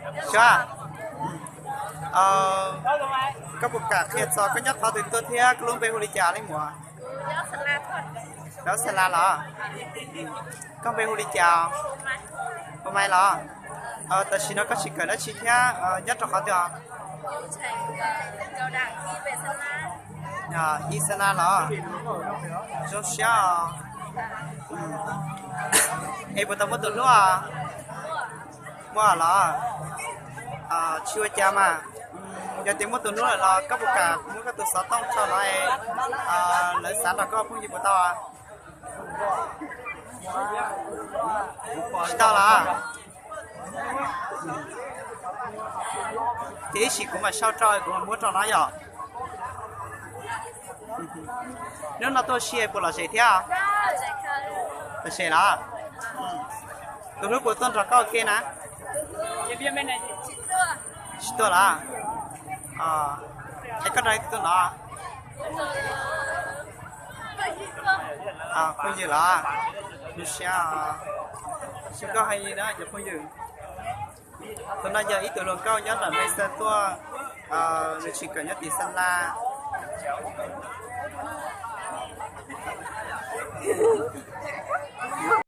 Suav, koj puas kam qhia txog koj nyob qhov twg tuaj thiab koj lub npe hu li cas li muam? Nyob Xas Las los? Koj npe hu li cas? Hu Maiv los? Tam sim no koj tsis kawm dab tsi thiab nyob rau qhov twg os? Ib Xas Las los? Zoo siab os. Es puas tau muaj tus hlub? Muaj los? Tsis ua cas mas. Yog tias muaj tus hlub lawm los koj puas kam muab koj tus xov tooj tso no es lawv xav nrog koj phooj ywg puas tau? Tsis tau los? Ces ib sim kuv mam sau rau kuv mam muab rau no yom. Hnub no tuaj ua si puas lom zem thiab? Lom zem los? Tus hlub puas tuaj nrog koj ua ke na? Tsis tuaj los? Es koj nrog leej twg tuaj no? Phooj ywg los? Zoo siab, zoo nkauj heev li na cov phooj ywg. Tus no yog ib tug hluas nkauj nyob nram Mes Xas tuaj, nws tsis kawm nyob tim Xas Las.